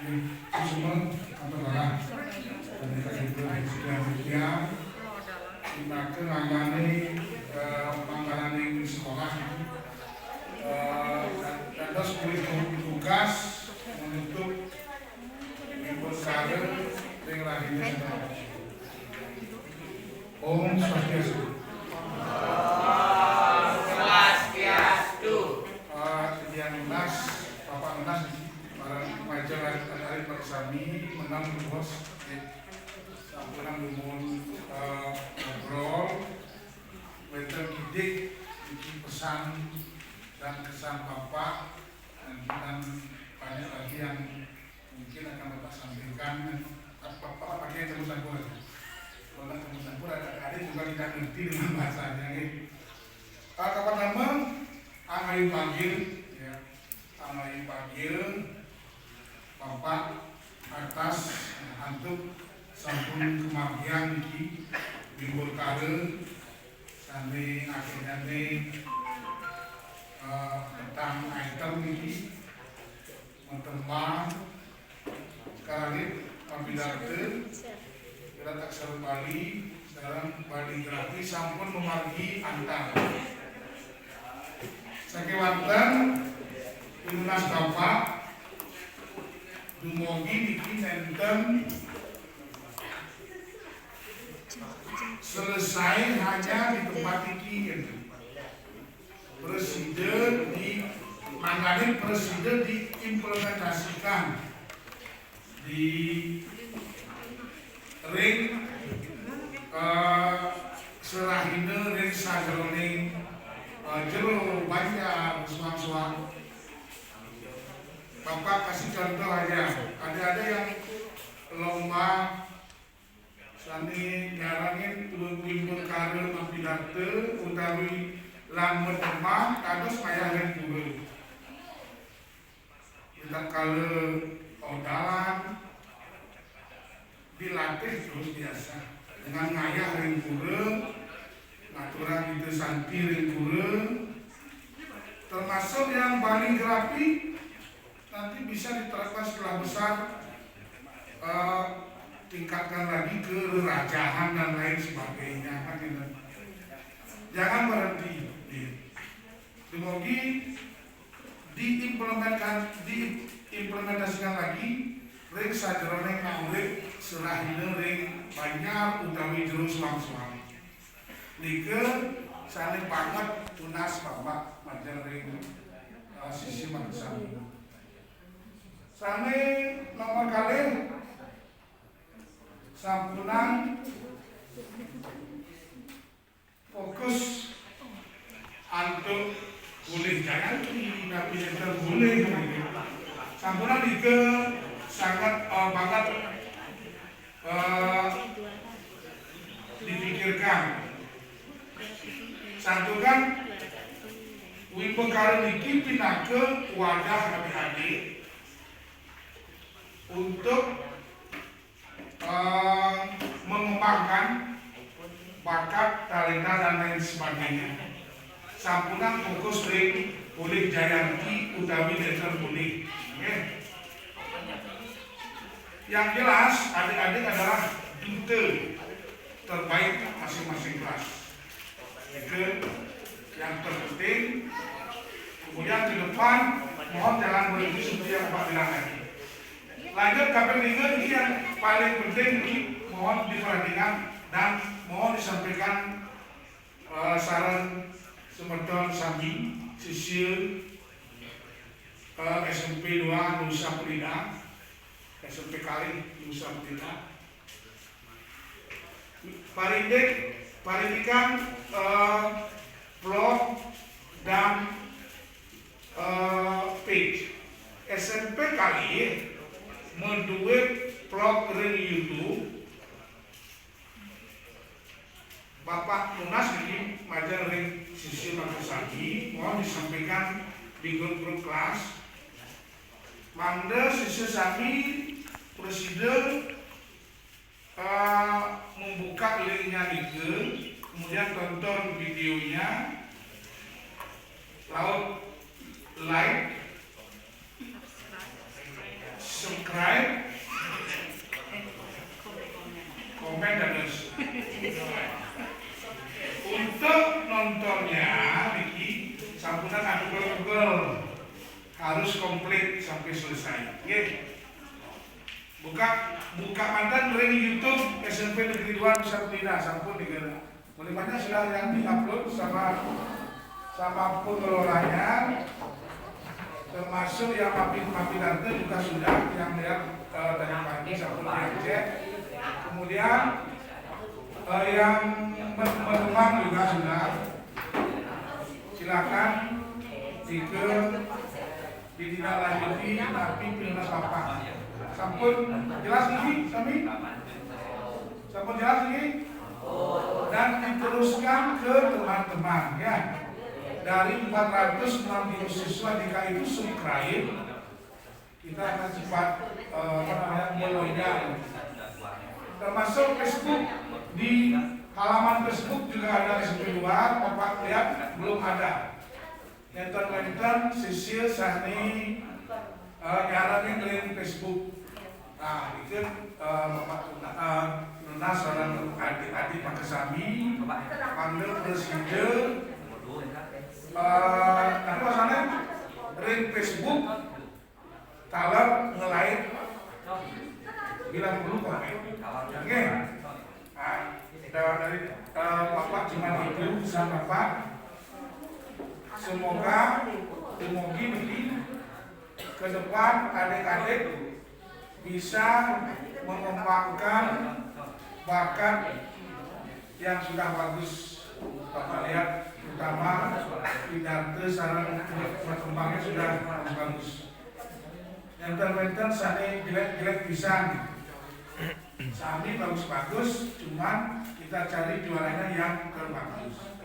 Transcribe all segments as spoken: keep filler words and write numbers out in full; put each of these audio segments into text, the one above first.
Semua atau barang. Dan kita juga sudah demikian. Kita ke nangani eh, mangganan ing sekolah. Eh, dan terus tugas menutup minggu sekarang ring rahina. Om Swastiastu. Swastiastu. Eh, yang Nas, Bapak Nas, barang majeng adik-adik pada sami, menang bos, eh, sampunang dumun eh, ngobrol, wénten kidik, niki pesan dan kesan Bapak, dan, dan banyak lagi yang mungkin akan Bapak sampaikan. Bapak pakai campur-campur aja. Kalau nggak campur-campur, ada ada juga tidak ngerti dengan bahasanya. Gitu. Kata pertama, angin panggil, ya, angin panggil, Bapak atas antuk sampun kemargian niki minggu kare sami akhirnya nih eh, tentang item niki. Matembang, kararit, mapidarta, kira aksara Bali, sareng Bali grafi sampun mamargi antar. Sakéwanten pinunas Bapak dumugi niki nénten selesai hanya di tempat niki gitu. Presida di mangkane presida diimplementasikan di ring eh, serahina ring sajeroning eh, jero banjar suang-suang. Bapak kasih contoh aja, ada-ada yang lomba sane nyarengin wimbakara mapidarta utawi lan matembang kados ngayah ring pura. Ritatkala odalan dilatih terus biasa dengan ngayah ring pura, ngaturang kita santi ring pura, termasuk yang Bali grafi nanti bisa diterapkan setelah besar eh, tingkatkan lagi ke rerajahan dan lain sebagainya kan gitu. Jangan berhenti. Gitu. Dumugi diimplementasikan diimplementasikan lagi ring sajeroning ngaurip serahina ring banjar utawi jero suang-suang. Nika sane banget tunas Bapak majeng ring uh, sisi manusia. Sane nomor kalih sampunang fokus antuk bulih jayanti napi enten bulih sampunang nika sangat uh, banget uh, dipikirkan. Santukan wimbakara niki pinaka wadah adik-adik untuk uh, mengembangkan bakat, talenta dan lain sebagainya. Sampunang fokus ring bulih jayanti utawi nénten bulih. Okay. Yang jelas, adik-adik adalah duta terbaik masing-masing kelas. Itu yang terpenting. Kemudian ke depan, mohon jangan berhenti seperti yang Pak bilang tadi. Lanjut K P tiga ini yang paling penting ini mohon diperhatikan dan mohon disampaikan uh, sareng semeton sami sisya uh, S M P dua Nusa Penida, S M P kali Nusa Penida. Parindik, parindikan uh, blog dan uh, page. S M P kali menduit blog ring YouTube. Bapak tunas niki majeng ring sisya mangkin sami, mohon disampaikan di grup-grup kelas. Mangda sisya sami presida uh, membuka linknya nika, kemudian tonton videonya, lalu like, subscribe, Komplit sampai selesai. Nggih. Buka buka manten ring YouTube S M P Negeri dua Nusa Penida, sampun nika. Mulai banyak sudah yang diupload sama sama pengelolanya, termasuk yang mapi mapi tante juga sudah, yang lihat eh, tadi pagi sampun diangkat. Kemudian eh, yang men- mengemang juga sudah. Silakan jika ditindaklanjuti, tapi pilihlah papa. Sampun jelas ini, kami? Sampun jelas ini? Dan diteruskan ke teman-teman, ya. Dari empat ratus enam puluh siswa di K I itu subscribe, kita akan cepat eh, apa namanya, mulainya. Termasuk Facebook, di halaman Facebook juga ada S M P luar, Bapak lihat belum ada. Nenten-nenten sisir sani eh, nyarannya ngelin Facebook. Nah, itu eh, Bapak Tuna, eh, Tuna seorang adik-adik Pak Kesami, panggil presiden. Eh, tapi masalahnya ring Facebook kalau ngelait bilang dulu kok. Oke. Nah, dari eh, Bapak cuma itu, pesan Bapak. Semoga, semoga ini ke depan adik-adik bisa mengembangkan bakat yang sudah bagus. Bapak lihat, terutama di Dante sekarang berkembangnya sudah bagus. Yang terpenting sana jelek-jelek pisan. Sami bagus-bagus, cuman kita cari juaranya yang terbagus.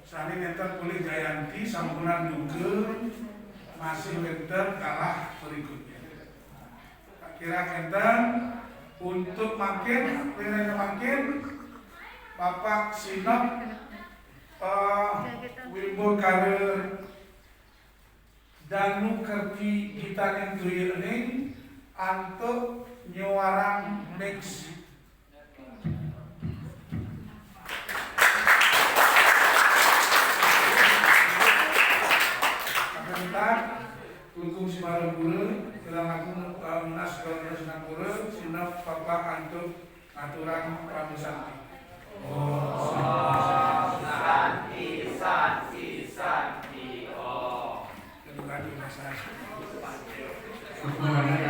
Sami nenten pulih Jayanti, sampunan juga masih nenten kalah berikutnya. Kira enten untuk makin, pengen makin Bapak Sinop eh, Wimbo Karir Danu Kerti Gitaning Tuyuning antuk nyuarang mix. Sebentar, Lukung Simarapura, bilang aku eh, Nas Gawina Sinapura, Sinap Papa Antuk Aturan Pramu Santi. Santi, Santi, Santi, Om. Kedua di masa. Sebenarnya